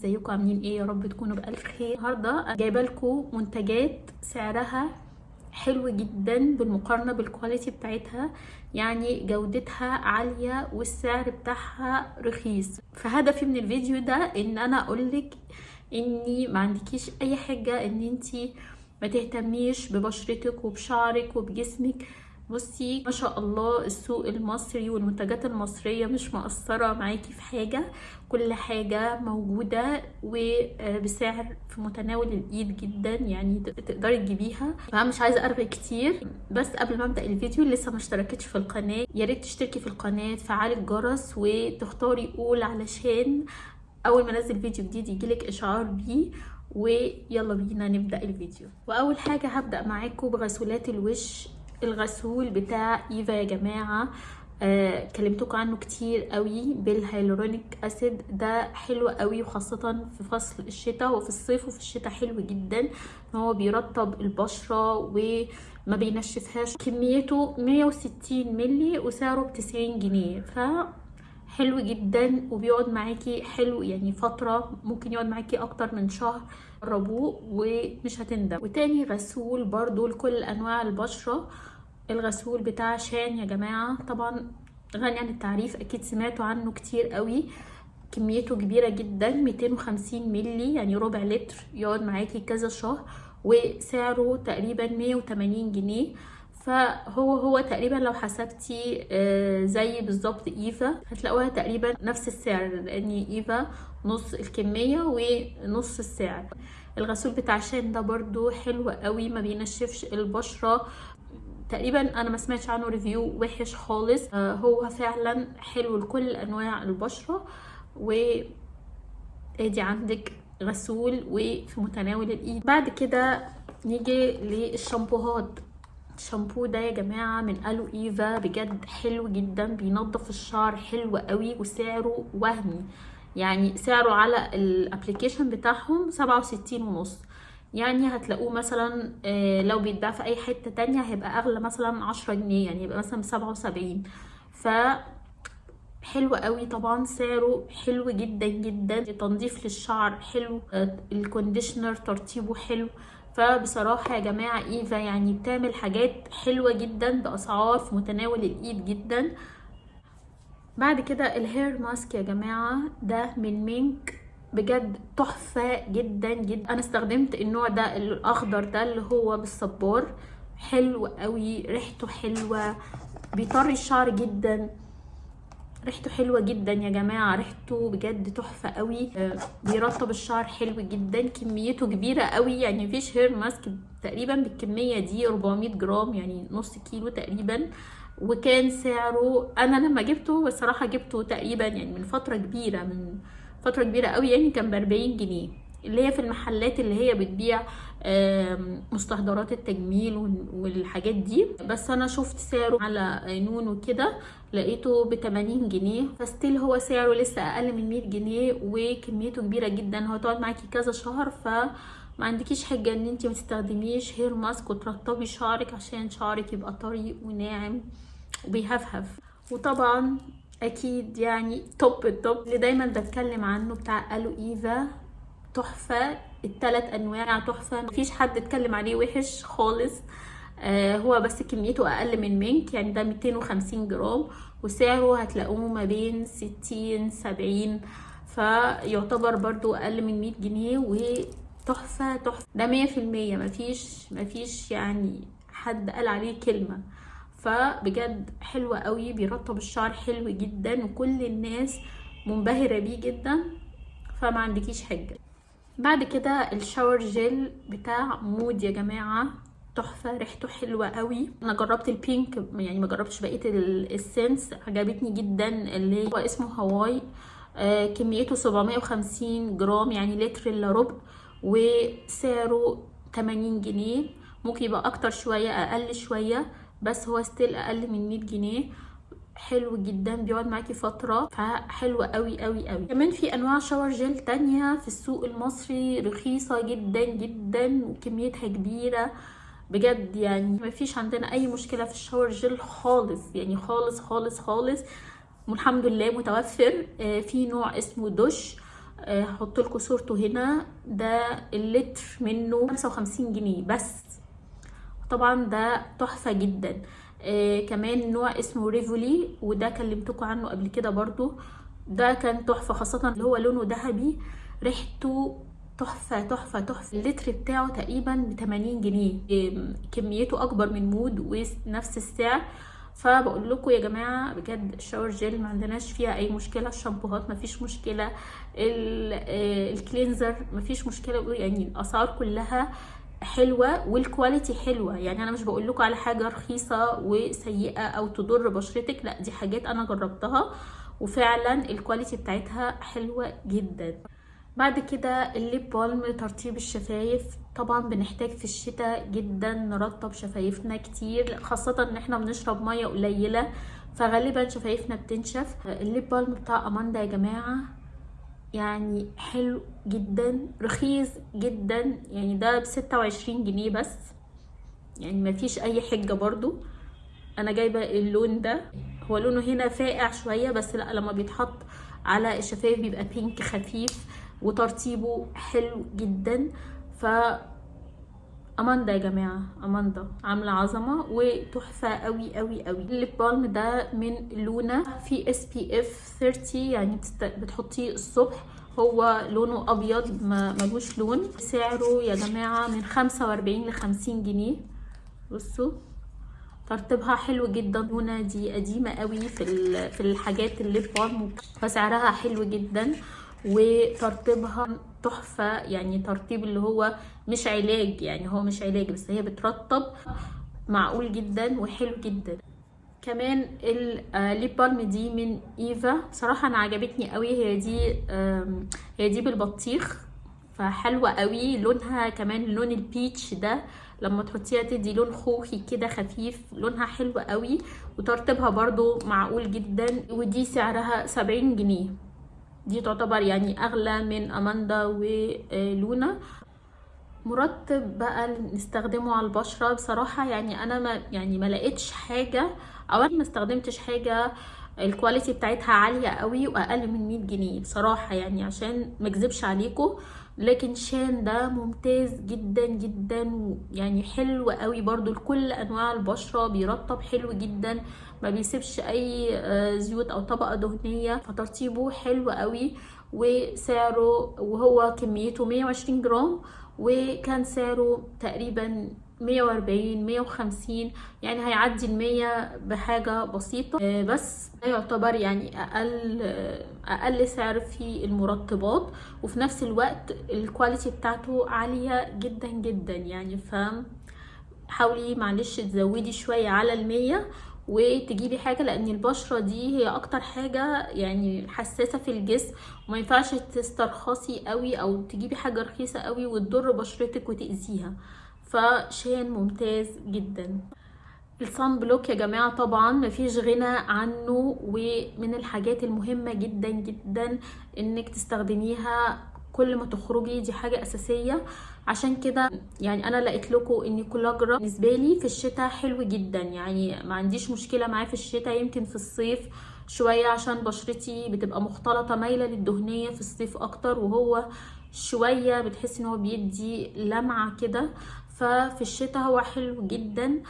ازيكم؟ عاملين ايه؟ يا رب تكونوا بألف خير. النهارده جايبه لكم منتجات سعرها حلو جدا بالمقارنة بال quality بتاعتها، يعني جودتها عالية والسعر بتاعها رخيص. فهدفي من الفيديو ده ان انا اقولك اني ما عندكيش اي حاجة ان انتي ما تهتميش ببشرتك وبشعرك وبجسمك. بصي، ما شاء الله السوق المصري والمنتجات المصرية مش مقصرة معاكي في حاجة، كل حاجة موجودة وبسعر في متناول الايد جدا، يعني تقدري تجيبيها. فانا مش عايزة ارغي كتير، بس قبل ما ابدأ الفيديو لسه ما اشتركتش في القناة، يا ريت تشتركي في القناة، تفعلي الجرس وتختاري all علشان اول ما انزل فيديو جديد يجيلك اشعار بيه. ويلا بينا نبدأ الفيديو. واول حاجة هبدأ معاكم بغسولات الوش. الغسول بتاع ايفا يا جماعة، كلمتكم عنه كتير قوي، بال hyaluronic acid ده حلو قوي، وخاصة في فصل الشتاء وفي الصيف وفي الشتاء حلو جدا ان هو بيرطب البشرة وما بينشفهاش. كميته 160 ملي وسعره ب90 جنيه، ف حلو جدا وبيقعد معاكي حلو يعني فترة، ممكن يقعد معاكي اكتر من شهر. جربوه ومش هتندم. وتاني غسول برضو لكل انواع البشرة، الغسول بتاع شان يا جماعة، طبعا غني عن التعريف، اكيد سمعتوا عنه كتير قوي. كميته كبيرة جدا، 250 ملي يعني ربع لتر، يقعد معاكي كذا شهر، وسعره تقريبا 180 جنيه. فهو هو تقريبا لو حسبتي زي بالظبط ايفا، هتلاقوها تقريبا نفس السعر، لان ايفا نص الكمية ونص السعر. الغسول بتاع شان ده برضو حلو قوي، ما بينشفش البشرة، تقريبا انا ما سمعتش عنه review وحش خالص. هو فعلا حلو لكل انواع البشرة. و ادي عندك غسول وفي متناول الايد. بعد كده نيجي للشامبوهات. الشامبو ده يا جماعة من الو ايفا، بجد حلو جدا، بينظف الشعر حلو قوي، وسعره وهمي، يعني سعره على ال application بتاعهم 67.5، يعني هتلاقوه مثلا لو بيتباع في اي حتة تانية هيبقى اغلى مثلا 10 جنيه، يعني يبقى مثلا 77. ف حلو قوي، طبعا سعره حلو جدا جدا، تنظيف للشعر حلو، ال conditioner ترطيبه حلو. فبصراحة يا جماعة ايفا يعني بتعمل حاجات حلوة جدا بأسعار في متناول الايد جدا. بعد كده ال hair mask يا جماعة، ده من مينك، بجد تحفة جدا جدا. انا استخدمت النوع ده الاخضر ده اللي هو بالصبار، حلو قوي، ريحته حلوة، بيطري الشعر جدا، ريحته حلوة جدا يا جماعة، ريحته بجد تحفة قوي، بيرطب الشعر حلو جدا، كميته كبيرة قوي، يعني مفيش hair mask تقريبا بالكمية دي، 400 جرام يعني نص كيلو تقريبا. وكان سعره انا لما جبته، بصراحة جبته تقريبا يعني من فترة كبيرة، من فترة كبيرة قوي، يعني كان ب40 جنيه، اللي هي في المحلات اللي هي بتبيع مستحضرات التجميل والحاجات دي. بس انا شفت سعره على نون وكده لقيته ب80 جنيه، ف still هو سعره لسه اقل من 100 جنيه وكميته كبيرة جدا، هو تقعد معاكي كذا شهر. ف ما عندكيش حاجة ان انت ما تستخدميش hair mask وترطبي شعرك عشان شعرك يبقى طري وناعم وبيهفهف. وطبعا اكيد يعني top ال top اللي دايما بتكلم عنه بتاع الو ايفا، تحفة، التلات انواع تحفة، مفيش حد اتكلم عليه وحش خالص. هو بس كميته اقل من مينك، يعني ده 250 جرام وسعره هتلاقوه ما بين 60 70، فيعتبر برضو اقل من 100 جنيه، وتحفة تحفة، ده 100%، مفيش يعني حد قال عليه كلمة. فبجد حلوة قوي، بيرطب الشعر حلو جدا، وكل الناس منبهرة بيه جدا، فما عندكيش حجة. بعد كده ال shower gel بتاع مود يا جماعة، تحفة، ريحته حلوة قوي. انا جربت ال pink، يعني ما جربتش بقية ال scents، عجبتني جدا، اللي هو اسمه هواي. كميته 750 جرام يعني لتر الا ربع، وسعره 80 جنيه، ممكن يبقى اكتر شوية اقل شوية، بس هو still اقل من 100 جنيه. حلو جدا، بيقعد معاكي فترة، فحلو قوي قوي قوي. كمان في انواع shower gel تانية في السوق المصري رخيصة جدا جدا وكميتها كبيرة، بجد يعني مفيش عندنا اي مشكلة في ال shower gel خالص، يعني خالص خالص خالص، والحمد لله متوفر. في نوع اسمه دوش. هحط لكم صورته هنا. ده اللتر منه 55 جنيه بس، طبعا ده تحفة جدا. كمان نوع اسمه ريفولي، وده كلمتكم عنه قبل كده برضو، ده كان تحفة، خاصة اللي هو لونه ذهبي، ريحته تحفة تحفة تحفة. اللتر بتاعه تقريبا ب80 جنيه، كميته اكبر من مود ونفس السعر. فبقول لكم يا جماعة بجد ال shower gel ما عندناش فيها اي مشكلة، الشامبوهات ما فيش مشكلة، ال cleanser ما فيش مشكلة، يعني الاسعار كلها حلوة وال quality حلوة. يعني انا مش بقول لكم على حاجة رخيصة وسيئة او تضر بشرتك، لا دي حاجات انا جربتها وفعلا ال quality بتاعتها حلوة جدا. بعد كده ال lip balm لترطيب الشفايف، طبعا بنحتاج في الشتاء جدا نرطب شفايفنا كتير، خاصة ان احنا بنشرب مية قليلة فغالبا شفايفنا بتنشف. ال lip balm بتاع اماندا يا جماعة يعني حلو جدا، رخيص جدا، يعني ده ب26 جنيه بس، يعني مفيش اي حجة. برضو انا جايبة اللون ده، هو لونه هنا فاقع شوية بس لا لما بيتحط على الشفايف بيبقى pink خفيف وترطيبه حلو جدا. ف اماندا يا جماعة، اماندا عاملة عظمة وتحفة قوي قوي قوي. ال lip balm ده من لونا، في SPF 30، يعني بتحطيه الصبح، هو لونه ابيض ما ملوش لون. سعره يا جماعة من 45 ل50 جنيه. بصوا ترطيبها حلو جدا. لونا دي قديمة قوي في الحاجات ال lip balm، فسعرها حلو جدا وترطيبها تحفة. يعني ترطيب اللي هو مش علاج، يعني هو مش علاج بس هي بترطب معقول جدا وحلو جدا. كمان ال lip balm دي من ايفا، بصراحة انا عجبتني قوي. هي دي بالبطيخ فحلوة قوي، لونها كمان لون ال peach ده لما تحطيها تدي لون خوخي كده خفيف، لونها حلو قوي وترطيبها برضو معقول جدا. ودي سعرها 70 جنيه، دي تعتبر يعني اغلى من اماندا ولونا. مرطب بقى نستخدمه على البشرة، بصراحة يعني انا ما لقيتش حاجة او ما استخدمتش حاجة ال quality بتاعتها عالية قوي واقل من 100 جنيه بصراحة، يعني عشان ما اكذبش عليكم. لكن شان ده ممتاز جدا جدا، يعني حلو قوي برضو لكل انواع البشرة، بيرطب حلو جدا، ما بيسيبش اي زيوت او طبقة دهنية، فترطيبه حلو قوي. وسعره وهو كميته 120 جرام، وكان سعره تقريبا 140 150، يعني هيعدي 100 بحاجة بسيطة، بس ده يعتبر يعني أقل سعر في المرطبات، وفي نفس الوقت ال quality بتاعته عالية جدا جدا. يعني فحاولي معلش تزودي شوية على 100 وتجيبي حاجة، لأن البشرة دي هي أكتر حاجة يعني حساسة في الجسم، وما ينفعش تسترخصي قوي أو تجيبي حاجة رخيصة قوي وتضر بشرتك وتأذيها. فشان ممتاز جدا. ال sun block يا جماعة طبعا مفيش غنى عنه، ومن الحاجات المهمة جدا جدا انك تستخدميها كل ما تخرجي، دي حاجة اساسية. عشان كده يعني انا لقيت لكم ان كولاجرا بالنسبة لي في الشتاء حلو جدا، يعني ما عنديش مشكلة معاه في الشتاء. يمكن في الصيف شوية عشان بشرتي بتبقى مختلطة مايلة للدهنية في الصيف اكتر، وهو شوية بتحس ان هو بيدي لمعة كده، ففي الشتاء هو حلو جدا.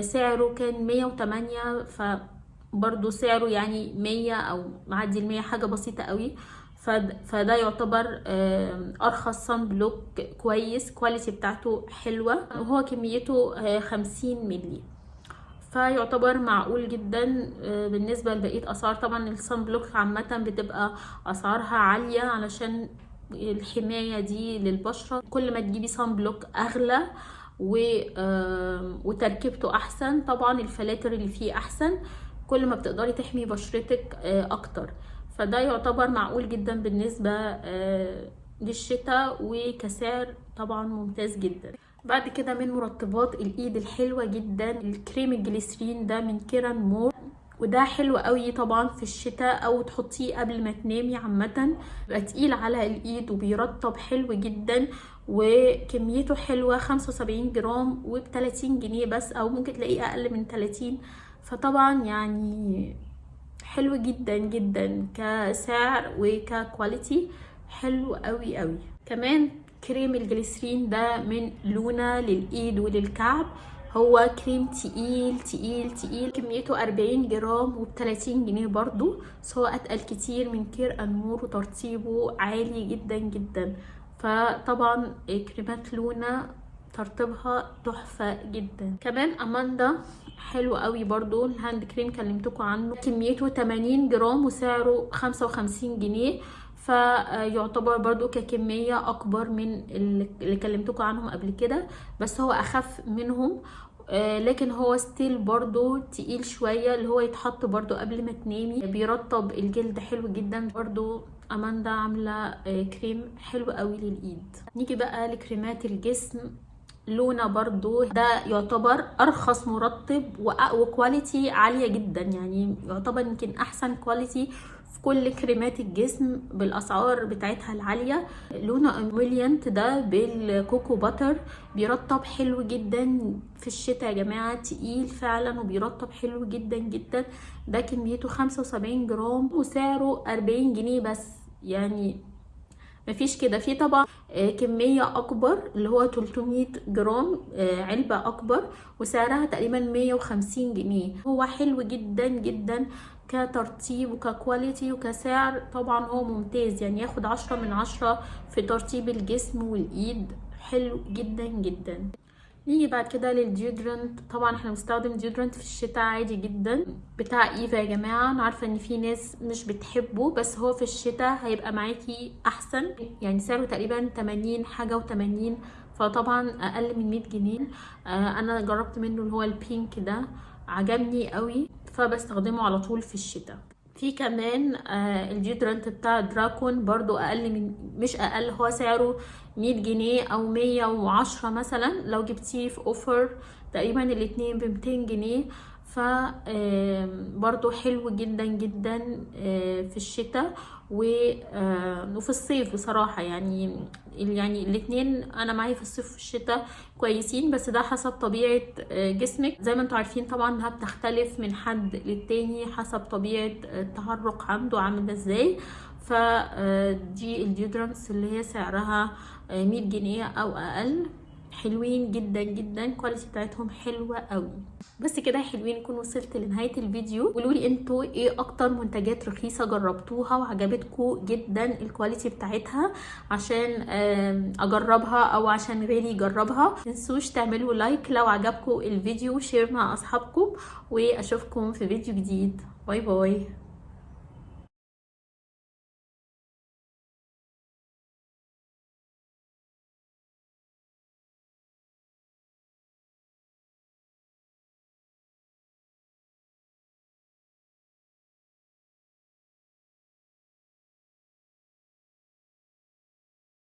سعره كان 108، فبرضو سعره يعني 100 او معدي 100 حاجة بسيطة قوي. فده يعتبر ارخص sun block كويس، quality بتاعته حلوة، وهو كميته 50 ملي، فيعتبر معقول جدا بالنسبة لبقية اسعار. طبعا ال sun block عامة بتبقى اسعارها عالية علشان الحماية دي للبشرة، كل ما تجيبي sun block اغلى وتركيبته احسن، طبعا الفلاتر اللي فيه احسن، كل ما بتقدري تحمي بشرتك اكتر. فده يعتبر معقول جدا بالنسبة للشتاء، وكسعر طبعا ممتاز جدا. بعد كده من مرطبات الايد الحلوة جدا الكريم الجليسرين ده من كيران مور، وده حلو قوي طبعا في الشتاء او تحطيه قبل ما تنامي عامة، بيبقى تقيل على الايد وبيرطب حلو جدا، وكميته حلوة 75 جرام وب30 جنيه بس، او ممكن تلاقيه اقل من 30. فطبعا يعني حلو جدا جدا كسعر وك quality، حلو قوي قوي. كمان كريم الجليسرين ده من لونا للايد وللكعب، هو كريم تقيل تقيل تقيل، كميته 40 جرام وب30 جنيه برضو، بس هو اتقل كتير من كير انمور وترطيبه عالي جدا جدا. فطبعا كريمات لونا ترطيبها تحفة جدا. كمان اماندا حلو قوي برضو، ال hand cream كلمتكم عنه، كميته 80 جرام وسعره 55 جنيه، فيعتبر برضو ككمية اكبر من اللي كلمتكم عنهم قبل كده، بس هو اخف منهم، لكن هو still برضو تقيل شوية، اللي هو يتحط برضو قبل ما تنامي، بيرطب الجلد حلو جدا. برضو اماندا عاملة كريم حلو قوي للايد. نيجي بقى لكريمات الجسم. لونا برضو ده يعتبر ارخص مرطب و quality عالية جدا، يعني يعتبر يمكن احسن quality في كل كريمات الجسم بالاسعار بتاعتها العالية. لونا emollient ده بال cocoa butter، بيرطب حلو جدا في الشتاء يا جماعة، تقيل فعلا وبيرطب حلو جدا جدا. ده كميته 75 جرام وسعره 40 جنيه بس، يعني مفيش كده. في طبعا كمية أكبر اللي هو 300 جرام، علبة أكبر وسعرها تقريبا 150 جنيه. هو حلو جدا جدا كترطيب وك quality وكسعر، طبعا هو ممتاز، يعني ياخد 10 من 10 في ترطيب الجسم والإيد، حلو جدا جدا. نيجي بعد كده لل deodorant. طبعا احنا بنستخدم deodorant في الشتاء عادي جدا، بتاع ايفا يا جماعة. انا عارفه ان في ناس مش بتحبه، بس هو في الشتاء هيبقى معاكي احسن، يعني سعره تقريبا 80 حاجة و80، فطبعا اقل من 100 جنيه. انا جربت منه اللي هو ال pink ده، عجبني قوي، فبستخدمه على طول في الشتاء. في كمان ال deodorant بتاع دراكون برضو اقل من، مش اقل، هو سعره 100 جنيه او 110 مثلا، لو جبتيه في offer تقريبا الاتنين ب200 جنيه، ف برضو حلو جدا جدا في الشتاء وفي الصيف بصراحة. يعني الاتنين انا معايا في الصيف والشتاء كويسين، بس ده حسب طبيعة جسمك، زي ما انتوا عارفين طبعا انها بتختلف من حد للتاني حسب طبيعة التعرق عنده عامل ازاي. فدي ال deodorants اللي هي سعرها 100 جنيه او اقل، حلوين جدا جدا، ال quality بتاعتهم حلوة قوي. بس كده يا حلوين، نكون وصلت لنهاية الفيديو. قولوا لي انتوا ايه اكتر منتجات رخيصة جربتوها وعجبتكم جدا ال quality بتاعتها، عشان اجربها او عشان غيري يجربها. متنسوش تعملوا like لو عجبكم الفيديو، share مع اصحابكم، واشوفكم في فيديو جديد. bye bye.